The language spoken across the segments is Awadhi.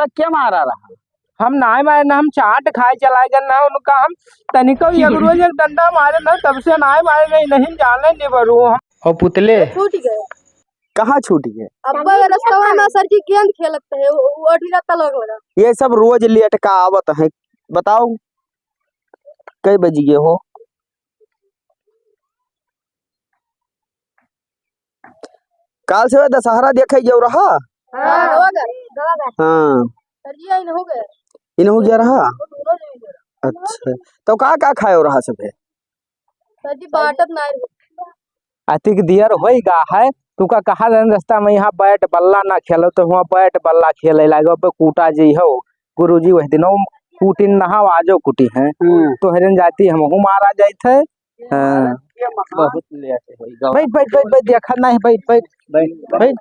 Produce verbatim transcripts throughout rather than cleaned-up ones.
क्या मारा रहा? हम नाय मारे ना, हम चाट खाए चला गए ना, उनका हम तनिको एक रोज एक डंडा मारे ना, तब से नाय मारे, नहीं, नहीं जाने नहीं बरू हम। और पुतले छूट गए। कहाँ छूट गए? अब रस्तवा में सर जी गेंद खेलत है, वो, वो अभी रहता लोग हो रहा। ये सब रोज लेट का आवत है, बताओ कई बज गए हो? काल से दशहरा देखे गयो रहा? हाँ, हो गए। हाँ। सर जी, इन हो गए। इन हो गया रहा? वो दोनों नहीं हो गया। अच्छा, तो का का खायो रहा सभे? सर जी, बाटत ना रहो। अतिक दियर होई गा है, तुका कहा रहन रास्ता में यहाँ बैट बल्ला ना खेलो, तो हुआ बैट बल्ला खेले लागो, अब कूटा जी हो। गुरुजी वह दिनो कूटिन नहा, आजो कूटी हैं। हम्म। तोहरे जाति हमहू मारा जाइत है। हाँ। बहुत लेट होई गा। बैठ, बैठ, बैठ, बैठ, देखा नहीं, बैठ, बैठ। बैठ, बैठ।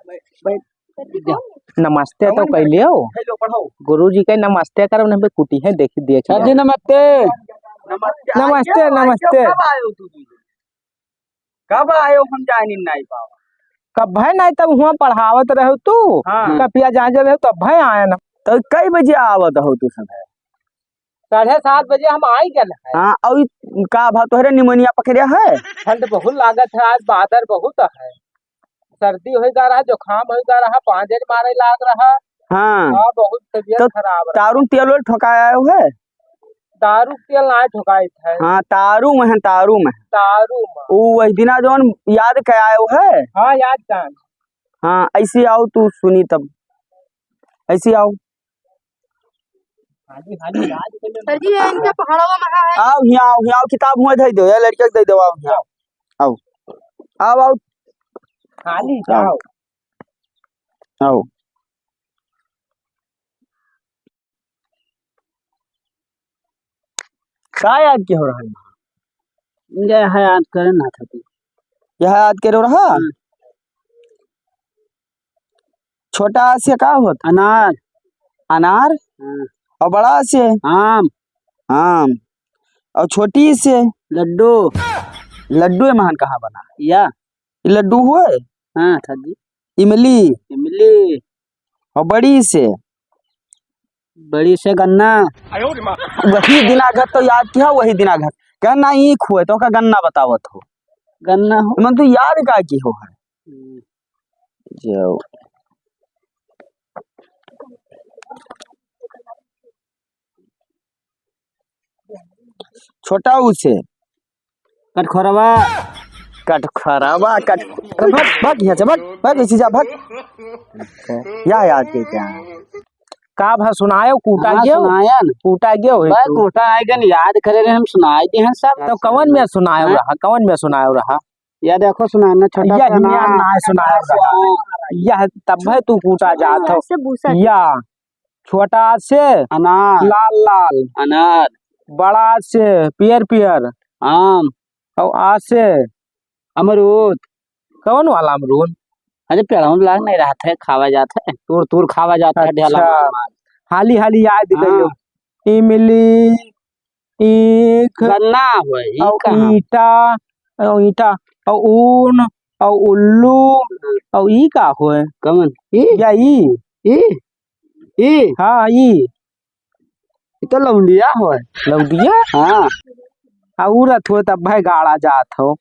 बैठ। नमस्ते तो कौन कर लियो। हेलो, पढ़ाओ। गुरुजी के नमस्ते करो, नहीं बे कुटी है, देखी, देखी सर जी, आओ। नमस्ते। नमस्ते, नमस्ते, आइए, आइए, नमस्ते। कब आए हो तू जी? कब आए हो, हम जानी नहीं बाबा। कब है नहीं, तब हुआ पढ़ावत रहो तू। हाँ। कपिया जांचे रहो, तब है आया ना। तो कई बजे आवत हो तू सब है? साढ़े सात बजे हम आई गए हैं। हाँ, और ई का भा तोहरे निमोनिया पकड़े है? ठंड बहुत लागत है, आज बादर बहुत है, सर्दी होई गा रहा, जुकाम होई गा रहा, पाँजर मारे लाग रहा। हाँ। हाँ, बहुत तबीयत तो खराब रहा। तारू तेल वेल ठोकाए आयो है? दारू तेल ना ठोकाइत है। हाँ, तारू में है, तारू में। तारू में। ऊ वही दिना जौन याद के आयो है? हाँ, याद जान। हाँ, ऐसे आओ तू सुनी तब, ऐसे आओ। सर जी, ये इनके पहाड़वा में है। आओ हियाँ, आओ हियाँ, आओ, किताब हुआ दे दो, ये लड़के को दे दो, आओ हियाँ, आओ, आओ, आओ। खाली आओ। जाओ। आओ। का याद के हो रहा है? यह याद करे ना था तू। यह याद के हो रहा? हाँ। छोटा आ से का होत? अनार। अनार? हाँ। और बड़ा आ से? आम। आम। और छोटी से? लड्डू। लड्डू ए महान कहाँ बना? या। ई लड्डू हुए? हाँ, था जी। इमली। इमली। और बड़ी से? बड़ी से गन्ना। वही दिनाघत तो याद किया, वही दिनाघत। गन्ना ईख हुए, तो का गन्ना बतावत हो? गन्ना हो। मन तू याद का की हो है? हम्म। जाओ। छोटा ऊ से। कटखोरवा। कटखोरवा, कट-, भाग, भाग यहाँ से, भाग, भाग, इसी जा, भाग। या याद के क्या? का भा सुनायो, कूटा हाँ, गयो? सुनाया न। कूटा गयो है बस तू। कूटा आए गन याद करे रहे, हम सुनाए दे हैं सब। तो कवन में सुनायो हाँ? रहा, कवन में सुनायो रहा? या देखो सुनाना छोटा या सा हिया ना। ना सुनायो रहा। या तब है तू कूटा जात हो। से भूसा या छोटा से अनार। लाल लाल। अनार। बड़ा से पियर पियर। आम। और आ से अमरूद। कौन वाला अमरूद? अरे पेड़वा में लाग नहीं रहत है, खावा जात है, तूर तूर खावा जात है, ढेला अच्छा। मार मार। हाली हाली याद हाँ। कइलो। इमली, ईख, गन्ना होय, ई और कहाँ? ईटा, और ईटा, और ऊन, और उल्लू, हाँ। और ई का होय? कौन? ई? या ई? ई? ई? हाँ, ई। ई तो लौंडिया होय। लौंडिया? हाँ। आ, उड़त हो तब भाई गाड़ा जात हो।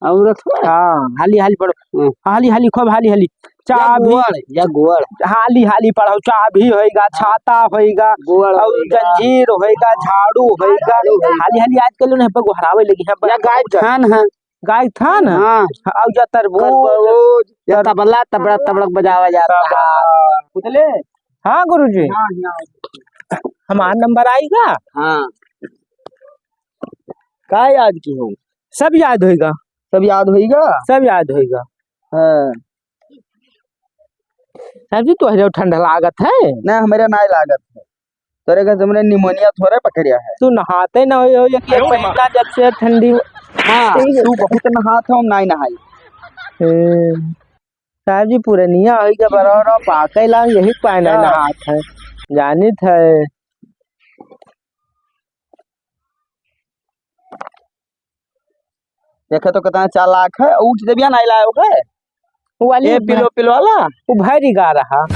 आ, उड़त हो? हाँ, हाली हाली पढ़ो। हम्म। हाली हाली खूब हाली हाली। या चाबी। गोड़, या गोड़। हाली हाली पढ़ो। चाबी होइगा, छाता होइगा, गोड़ और होइगा। जंजीर होइगा, झाड़ू होइगा। झाड़ू होइगा। हाली हाली आज कल उन्हें पे गोहरावे लगी हैं, या गाय थान है। गाय थान? हाँ। और या तरबूज। तरबूज, या तर- तबला, तबड़ा, तबड़क बजावा जाता है। तबला। बुझले? हाँ गुरुजी। हाँ, हाँ। हमार नंबर आइगा? हाँ। का याद की हो? सब याद होइगा। सब याद होइगा? सब याद होइगा। हाँ। सर जी, तोहरे ठंड लागत है? ना, हमरे नाय लागत है। तोरे का तुमने निमोनिया थोड़े पकड़िया है। तू नहाते ना हो, हो, एक, एक महीना जब से ठंडी। हाँ, तू बहुत नहात हो, हम नाय नहाई। ए, साहब जी, पुरनिया होई के बड़ा बड़ा पाके लाग, यही पाए ना हाँ। नहात है। जानित है। देखे तो कितना चालाक है, ऊँट देबिया नाय लायो है। वो वाली ए, पिलो, पिलो वाला। वो भैरी गा रहा।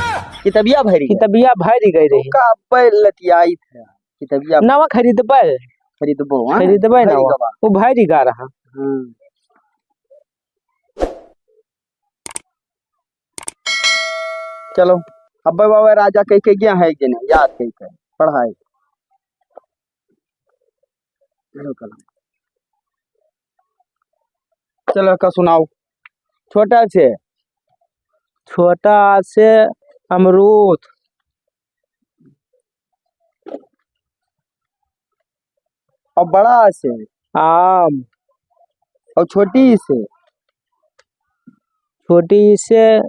कितबिया भरी गए। कितबिया भरी गए रही। तो का अब्बे लतियाई थे। कितबिया नवा खरीदबे। खरीदबो, हाँ? खरीदबे भरी नवा। गवा। वो भरी गा रहा। हाँ। चलो, अब्बे बाबा राजा कह के गया है कि नहीं, याद कह के पढ़ाई। चलो, चलो। चलो, का सुनाओ। छोटा से। छोटा से अमरूद। और बड़ा से। आम। और छोटी से। छोटी से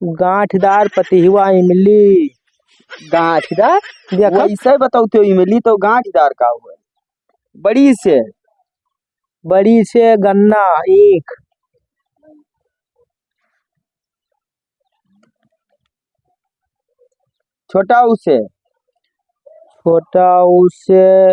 गांठदार पतिहुआ इमली। गांठदार? देखो। वैसे बताओ तो इमली तो गांठदार का हुआ। बड़ी से। बड़ी से गन्ना, ईख। छोटा ऊ से। छोटा ऊ से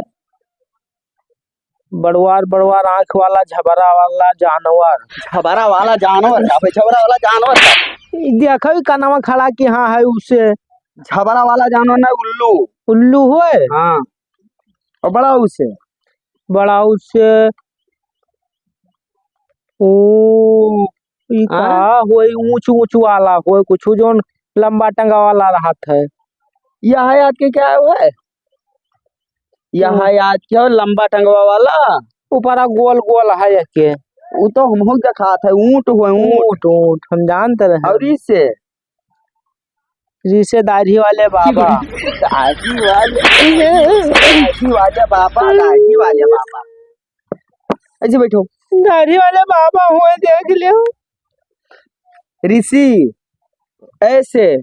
बड़वार, बड़वार आँख वाला, झबरा वाला जानवर। झबरा वाला जानवर का भाई? झबरा वाला जानवर का? ई देखो, ई कनवा खड़ा कि हाँ है ऊ से। झबरा वाला जानवर ना, उल्लू। उल्लू होए? हाँ। और बड़ा ऊ से? बड़ा ऊ से, ओ, ई हाँ? का होई, ऊंच ऊंच वाला होई, कुछ जौन लंबा टंगा वाला रहत है। यह है आज के क्या है? यह हम्म। है आज के लंबा टंगवा वाला। ऊपरा गोल गोल है के। ऊ तो हमहू देखात है, ऊंट होई, ऊंट। ऊंट, ऊंट, हम जानते रहे। और इससे? रिश्तेदारी वाले बाबा। दाढ़ी वाले, दाढ़ी वाले बाबा, दाढ़ी वाले बाबा। ऐसे बैठो। दाढ़ी वाले बाबा हुए, देख लियो। ऋषि, ऐसे।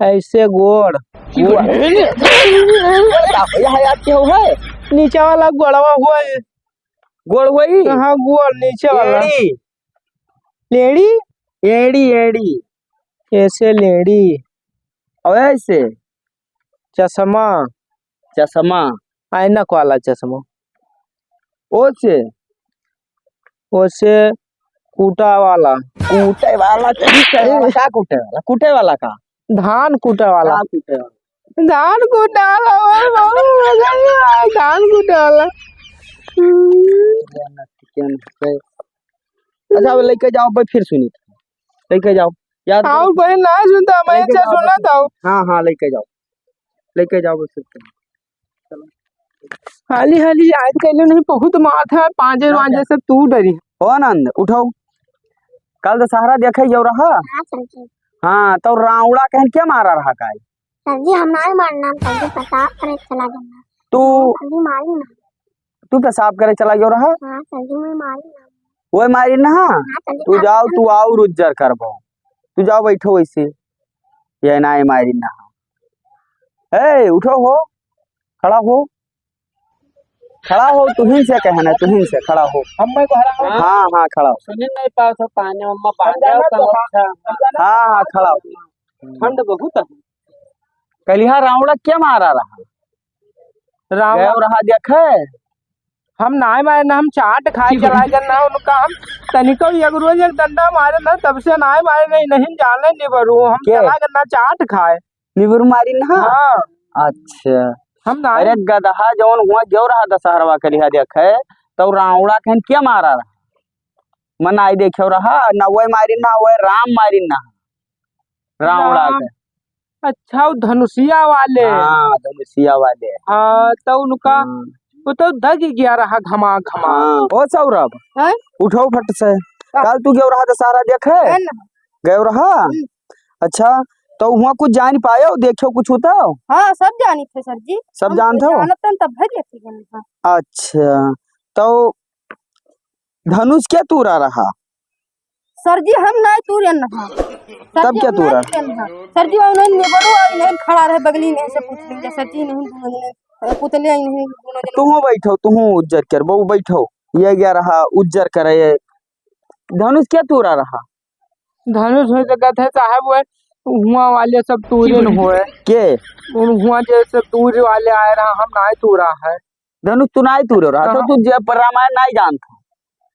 ऐसे गोड़। गोड़। यह याद क्या है? नीचे वाला गोड़वा हुए। गोड़ हुई? हाँ, गोड़ नीचे वाला। एड़ी। लेड़ी? एड़ी, एड़ी। ऐसे लेड़ी। और ऐसे? चश्मा। चश्मा। ऐनक वाला चश्मा। ओसे? ओसे कूटा वाला। कूटे वाला, कूटे वाला, का कूटे वाला? कूटे वाला का? धान कूटे वाला। धान कूटे वाला। धान कूटे वाला, ओ बाबा, धान कूटे वाला। अच्छा, अब लेके जाओ भाई, फिर सुनी। लेके जाओ। याद करो। और कोई ना सुनता, मैं लेके अच्छा जाओ सुना बस। था। हाँ, हाँ, लेके जाओ। लेके जाओ बस। चलो। हाली, हाली याद कर लो, नहीं बहुत मार था, पांजे वांजे सब तू डरी। हो आनंद, उठाओ। कल दशहरा देखे जाओ रहा? हाँ, सर जी। हाँ, तो रावणा कहन क्या मारा रहा काई? सर जी, हम नाहीं मारना, हम सर जी पेशाब करे चला गया। तू सर जी मारी ना। तू पेशाब करे चला गयो रहा? हाँ, सर जी, मैं मारी ना। ओए मारी ना? हाँ, सर जी, तू आप जाओ, तू और उज्जर करबो। तू जाओ, बैठो वैसे। ये ना, ये मारी ना। ए, उठो हो, खड़ा हो, खड़ा हो, तुहिन से कहना है, तुहिन से खड़ा हो। हम मैं खड़ा हूँ। हाँ, हाँ, खड़ा हो। सुन नहीं पाओ सब पानी, मम्मा बांधे हो, तो अच्छा। हाँ, हाँ, खड़ा हो। ठंड बहुत है। कलिहा रावणा क्या मारा रहा? रावण गयो रहा देखे? हम नाय मारे ना, हम चाट खाए चला गए ना, उनका हम तनिको एक रोज एक डंडा मारे ना, तब से नाय मारे नहीं, नहीं जाने निबरू, हम के? चला गए ना चाट खाए। निबरू मारी ना? हाँ। अच्छा। हम नाय अरे गदहा जौन हुआ गयो रहा दशहरवा कलिहा देखे, तो रावणा कहन क्या मारा रहा? मन आई देखे रहा, ना वह मारी ना, वह राम मारी ना। रावणा राम। के। अच्छा, वो धनुषिया वाले। हाँ, धनुषिया वाले। हाँ, तो उनका, हाँ। वो तो दग गया रहा घमा घमा। हाँ। ओ सौरभ, हैं? उठो फट से। का? कल तू गयो रहा दशहरा देखे? है ना। गयो रहा? हम्म। अच्छा, तो हुआ कुछ जान पायो, देखो कुछ होता? हाँ, सब जानी थे सर जी। सब हम जानत हो? जानत हन, तब भर लेते हैं। अच्छा, तो धनुष क्या तूरा रहा? सर जी, हम नाय तूरे न हा। सर तब जी, क्या हम तूरा? नाय तूरे न हा। सर जी, वो नहीं निबरो, वो नहीं खड़ा रहे, बगली नहीं से पूछ लीजिए। सर जी, नहीं, दोनों जने, अ, पुतले आई नहीं, दोनों जने। तुहू बैठो, तुहू उज्जर कर, बहू बैठो। ये गया रहा उज्जर करे, ये धनुष क्या तूरा रहा? धनुष हो सकत है साहब, वो हुआ वाले सब तूरे न होए। के? उन हुआ जैसे तूरे वाले आए रहा, हम नाय तूरा है। धनुष तू नाय तूरे रहा, तो कहाँ? तू जे पर रामायण नाय जानत हो।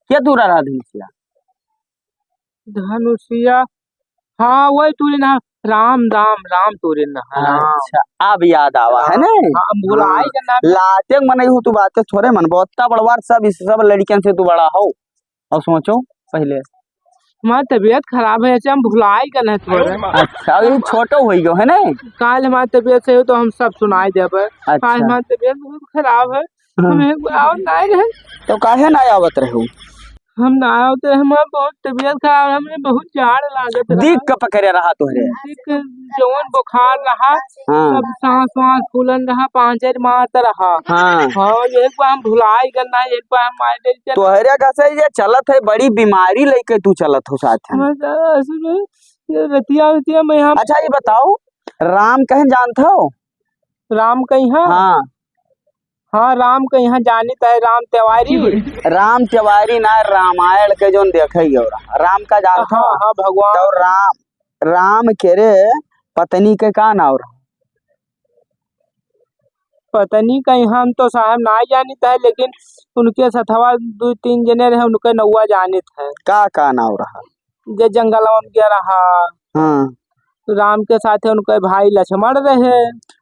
क्या तूरा रहा धनुषिया? धनुषिया, हाँ, वही तोरे ना, राम, राम, राम तोरे ना, हाँ, राम। अच्छा, अब याद आवा है हाँ, ना? हाँ, भुलाई हाँ। के ना। लाते मनई हो तू, बातें थोड़े मन, बहुत बड़वार सब, इस सब लड़कियन से तू बड़ा हो। और सोचो पहले। हमार तबीयत खराब है, ऐसे हम भुलाई गए हैं थोड़े। अच्छा, अभी छोटो होई गयो है ना? काल हमार तबीयत सही हो तो हम सब सुनाई देबे। अच्छा। आज हमार तबीयत बहुत खराब है, हाँ। हम एक बार और ना आए रहे। तो काहे ना आवत रहे हो? हम ना आवत रहे, हमार बहुत तबीयत खराब है, हमरे बहुत जाड़ लागत रहा। दिक का पकड़े रहा तोहरे? दिक जवन बुखार रहा, हाँ। सब सांस वांस फूलन रहा, पाँजर मारत रहा। हाँ। हाँ, एक बार हम भुलाई गए ना, एक बार हम आए नहीं चल। तोहरे का से ये चलत है, बड़ी बीमारी लेके तू चलत हो साथ में। हमारे साथ ऐसे में ये रतिया, रतिया में हम अच्छा, ये बताओ, राम कहे जानत हो? राम कहे हाँ? हाँ। हाँ, राम कहे हाँ, जानित है, राम तिवारी। राम तिवारी ना, रामायण के जोन देखे ही हो रहा। राम का जानत हो? हाँ, हाँ, भगवान। तो राम, राम के रे पत्नी के का नाव रहा? पत्नी का यहाँ हम तो साहब ना जानित है, लेकिन उनके सथवा दो तीन जने रहे, उनके नौवा जानित है। का, का नाव रहा? जे जंगलवा में गया रहा। हाँ। राम के साथे उनके भाई लक्ष्मण रहे।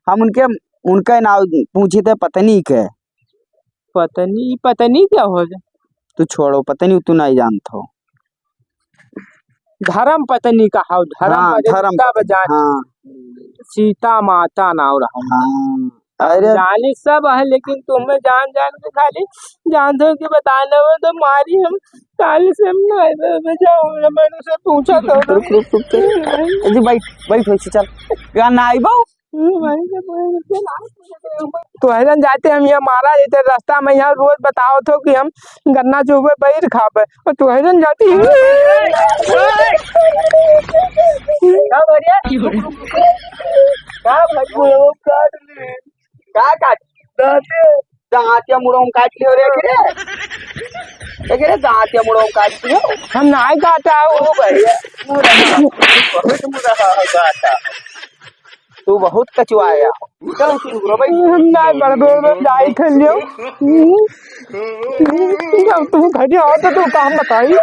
हम उनके, उनके नाव पूछे थे पत्नी के। पत्नी, पत्नी क्या हो? तू छोड़ो, पत्नी तू नहीं जानत हो। धर्म पत्नी कहाओ, धर्म हाँ, पत्नी धर्म तब पत्नी, जान। हाँ। सीता माता नाव रहा। हाँ, अरे। जाने सब है, लेकिन तुम्हें जान जान के खाली जानते हो कि बताने में तो मारी हम काल से हम ना आए, मैं जाऊँ, मैं उनसे पूछा तो। रुक, रुक, रुक, रुक। जी, बैठ, बैठ, वैसे चल। या ना आइबो? तो हैरन जाते हम यहाँ मारा जाते रास्ता में, यहाँ रोज बताओ थो कि हम गन्ना चुबे, बैर खाबे, और तू हैरन जाती। का बढ़िया? का भाई, वो काट ले। का काट? दांते। दांतिया मुड़ो हम काट लियो रे, रे। देख रे, दांतिया मुड़ो हम काट लियो। हम नाई काटा हो। ओ भैया, मुड़ा, बहुत मुड़ा काटा। तू बहुत कचुआया। चल, तू रो भाई। हम ना बड़ बोल में जाई खेल लियो। जब तू घर आओ तो तू काम बताई।